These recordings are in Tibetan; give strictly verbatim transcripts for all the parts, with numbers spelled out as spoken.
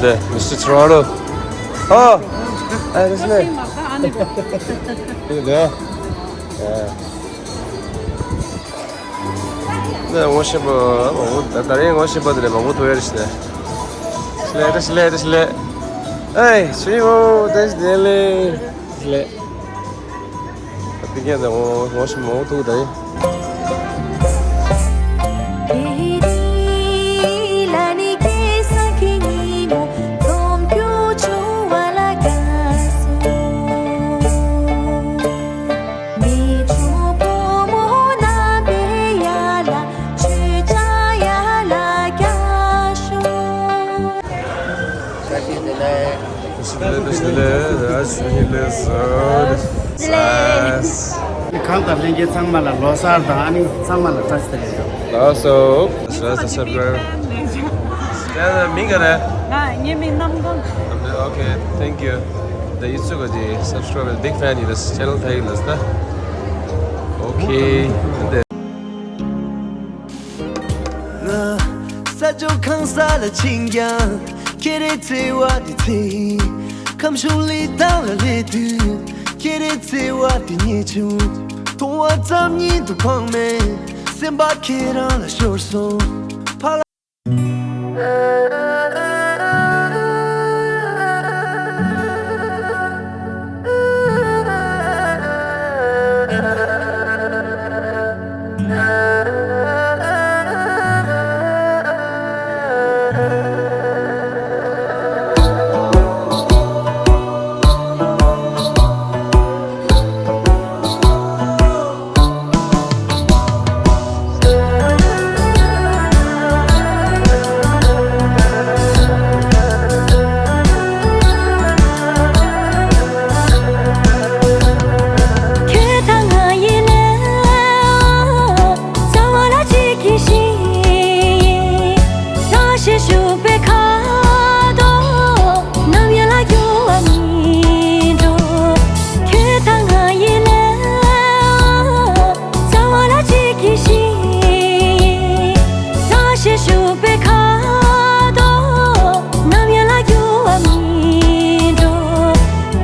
འདི་Mister Toronto. ཨོ། ཨ་རེད་ཟེར། འདི་འདི། འདི་ངོ་ཤེས་པ་མང་པོ། ད་ད་རེས་ངོ་ཤེས་པ་དེ་ལས་མང་པོ་ཐུག་ཡ་རེད་ཟེར། ཤི་ལེ་ཤི་ལེ་ཤི་ལེ། ཨེ་ཤི་ཡོ་ཏེ་ཤི་ལེ་ཤི་ལེ། ད་ཕི་ཀྱན་ད་ངོ་ངོ་ཤེས་མང་པོ་ཐུག་ད་ཡིན། གང་དང་ལྷན་རྒྱས་ཚང་མ་ལ་ལོ་གསར་དང་ཨ་ནི་ཚང་མ་ལ་བཀྲ་ཤིས་བདེ་ལེགས། ལགས་སོ། ལགས་སོ། ཡ་མིང་ག་རེ། ང་ངའི་མིང་གནམ་སྒང་། Okay, thank you. ད་ཡུ་ཚུགས་ག་ཅི་subscribe, big fan ཡིན་ལ་channel ཐ་ཡིག་ལ་ས། Okay. ང་ས་ཕྱོགས་གང་ས་ལ་ཕྱིན་ཀྱང་ཁྱེད་རའི་བརྩེ་བ་དེ་ཚེ་ཡིན། ཁམས་གཞུང་ལི་ཐང་ལ་སླེབས་དུས་ཁྱེད་རའི་བརྩེ་བ་དེ་རྙེད་བྱུང་། མཐོང་བ་ཙམ་ཉིད་དུ་ཕངས་མེད་སེམས་པ་ཁྱེད་རང་ལ་ཤོར་སོང་། ཕ་ལ། ཁྱོད་དང་ང་ཡི་ལས། རྩ་བ་ལ་གཅིག་གིས་ཤིང་། བཀྲ་ཤིས་ཞུགས་པའི་ཁ་དོག་ནམ་ཡང་ལ་འགྱུར་བ་མི་འགྲོ། ཁྱོད་དང་ང་ཡི་ལས། རྩ་བ་ལ་གཅིག་གིས་ཤིང་། བཀྲ་ཤིས་ཞུགས་པའི་ཁ་དོག་ནམ་ཡང་ལ་འགྱུར་བ་མི་འགྲོ།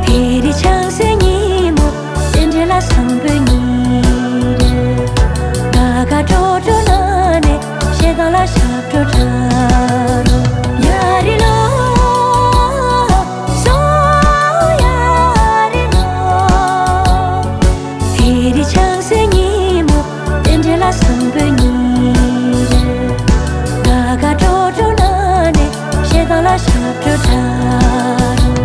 དེ་རིང་ཆང་སའི་ཉིན་མོ། དེ་འདྲ་ལ་བཟང་པོའི་ཉིན་རེ། དགའ་དགའ་སྤྲོ་སྤྲོ་ན་ནས་ཞེ་སྡང་ལ་ཞབས་བྲོ་འཁྲབ་རོགས། ཡ་རི་ལོ། སོ་ཡ་རི་ལོ། དེ་རིང་ཆང་སའི་ཉིན་མོ། དེ་འདྲ་ལ་བཟང་པོའི་ཉིན་རེ། དགའ་དགའ་སྤྲོ་སྤྲོ་ན་ནས་ཞེ་སྡང་ལ་ཞབས་བྲོ་འཁྲབ་རོགས།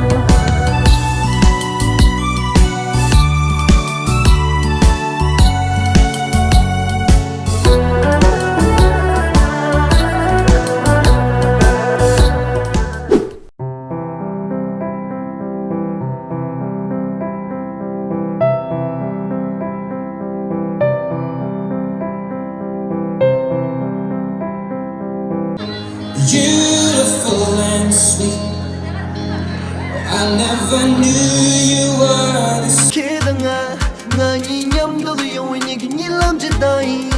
Beautiful and sweet. I never knew you were this. ཁྱེད་དང་ང་ང་གཉིས་མཉམ་དུ་ཡོང་བའི་ཉིན་གྱི་གཉིད་ལམ་ཇི་ལྟར་ཡིན།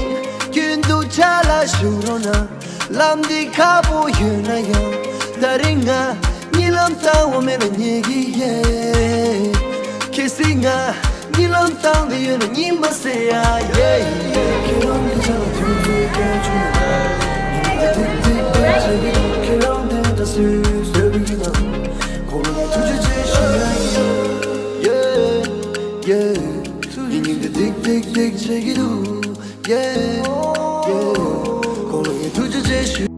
རྒྱུན་དུ་ཆ་ལ་ཞུ་རོགས་གནང་། ལམ་འདི་ཁག་པོ་ཡོད་ན་ཡང་། ད་རེས་ང་གཉིད་ལམ་དྭངས་བ་མེད་ན་ཉལ་གི་ཡིན། གལ་སྲིད་ང་གཉིད་ལམ་དྭངས་བསྡད་ཡོད་ན་གཉིད་མ་སད་ཡ། Yeah. ཁྱེད་རང་གི་ཆ་ལ་དུས་ཚོད་སྐྱེལ་བྱུང་། ཉི་མ་ཏིག་ཏིག་ཏིག་བྱེད་ཀྱི་འདུག་ཁྱེད་རང་དེ་ སུས་བཟོས་པ་ཡིན་ན། ཁོང་ལ་ངས་ཐུགས་རྗེ་ཆེ་ཞུ་ཡ་ཡིན། Yeah, yeah. ཡིན་ཡིན་དེ་ཏིག་ཏིག་ཏིག་བྱེད་ཀྱི་འདུག Yeah, yeah. ཁོང་ལ་ངས་ཐུགས་རྗེ་ཆེ་ཞུ།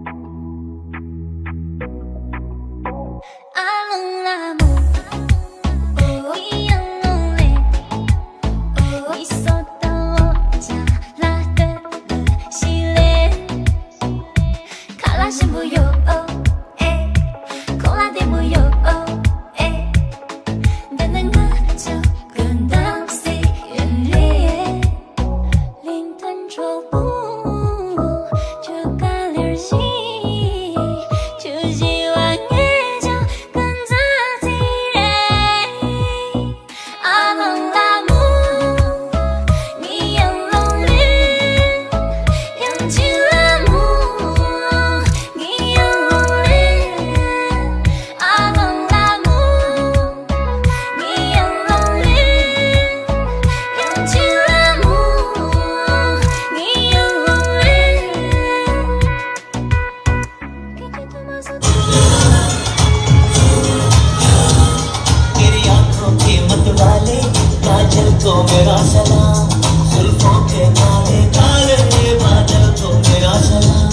तेरी आंखों के मत वाले काजल को मेरा सलाम, जुल्फों के काले काले बादल को मेरा सलाम।